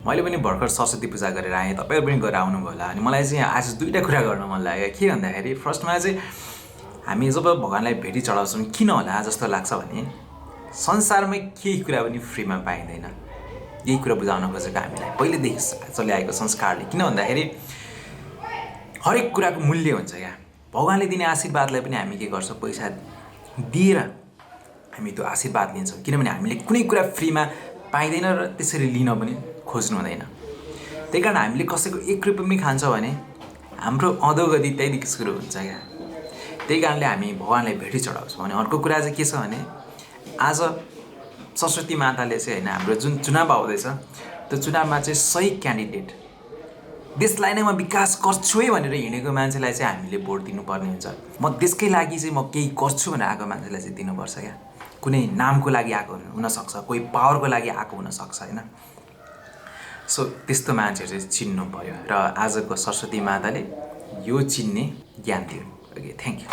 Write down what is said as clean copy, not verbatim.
मैले पनि भर्खर सरस्वती पूजा गरेर आएँ, तपाईँहरू पनि गरेर आउनुभयो होला। अनि मलाई चाहिँ आज दुईवटा कुरा गर्न मन लाग्यो। के भन्दाखेरि फर्स्टमा चाहिँ हामी जब भगवान्लाई भेटी चढाउँछौँ किन होला जस्तो लाग्छ भने संसारमै केही कुरा पनि फ्रीमा पाइँदैन। यही कुरा बुझाउन खोजेको हामीलाई पहिलेदेखि चलिआएको संस्कारले। किन भन्दाखेरि हरेक कुराको मूल्य हुन्छ क्या। भगवान्ले दिने आशीर्वादलाई पनि हामी के गर्छौँ, पैसा दिएर हामी त्यो आशीर्वाद लिन्छौँ। किनभने हामीले कुनै कुरा फ्रीमा पाइँदैन र त्यसरी लिन पनि खोज्नु हुँदैन। त्यही कारण हामीले कसैको 1 रुपियाँ पनि खान्छौँ भने हाम्रो अधोगति त्यहीँदेखि सुरु हुन्छ क्या। त्यही कारणले हामी भगवान्लाई भेटी चढाउँछौँ। अनि अर्को कुरा चाहिँ के छ भने आज सरस्वती माताले चाहिँ होइन, हाम्रो जुन चुनाव आउँदैछ त्यो चुनावमा चाहिँ सही क्यान्डिडेट, देशलाई नै म विकास गर्छु है भनेर हिँडेको मान्छेलाई चाहिँ हामीले भोट दिनुपर्ने हुन्छ। म देशकै लागि चाहिँ म केही गर्छु भनेर आएको मान्छेलाई चाहिँ दिनुपर्छ क्या। कुनै नामको लागि आएको हुनसक्छ, कोही पावरको लागि आएको हुनसक्छ होइन। सो त्यस्तो मान्छेहरू चाहिँ चिन्नु पऱ्यो र आजको सरस्वती माताले यो चिन्ने ज्ञान दियो। Okay, thank you.